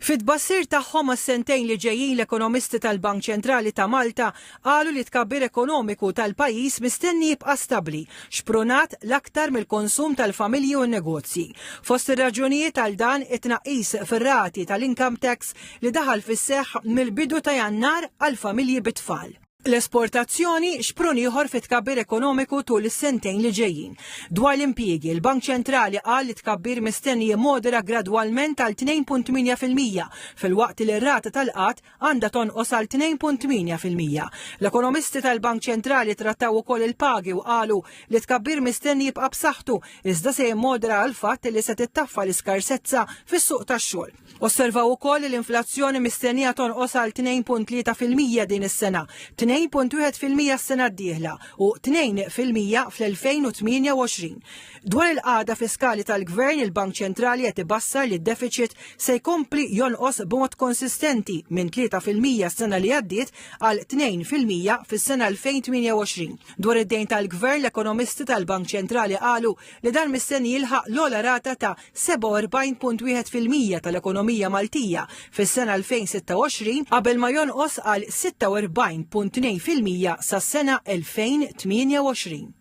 Fit-tbassir tagħhom għas-sentejn li ġejjin l-ekonomisti tal-Bank Ċentrali ta' Malta qalu li t-tkabbir ekonomiku tal-pajjiż mistenni jibqa' stabbli, xprunat l-aktar mill-konsum tal-familji u n-negozji. Fost ir-raġunijiet għal dan it-tnaqqis fir-rati tal-income tax li daħal fis-seħħ mill-bidu ta' Jannar għall-familji bit-tfal. L-esportazzjoni xprun ieħor fit-tkabbir ekonomiku tul is-sentejn li ġejjin. Dwar l-impjiegi, il-Bank Ċentrali qal li tkabbir mistenni jimmodera gradwalment għal 2.8% filwaqt li r-rata tal-qgħad għandha tonqos għal 2.8%. L-ekonomisti tal-Bank Ċentrali trattaw ukoll il-pagi u qalu li tkabbir mistenni jibqa' b'saħħtu iżda se jimmodera għall-fatt li se tittaffa l-iskarsezza fis-suq tax-xogħol. Osservaw ukoll li l-inflazzjoni mistennija tonqos għal 2.3% din is-sena, 2.1% s-sena d-dieħla u 2% fl-2028. Dwar il-qagħda fiskali tal-Gvern, il-Bank Ċentrali qed ibassar li d-deficit se jkompli jonqos b'mod konsistenti minn 3% s-sena li għaddiet għal 2% fis-sena 2028. Dwar id-dejn tal-Gvern, l-ekonomisti tal-Bank Ċentrali qalu li dan mistenni jilħaq l-ogħla rata ta' 47.1% tal-ekonomija Maltija fis-sena 2026 qabel ma jonqos għal 46.2% sas-sena 2028.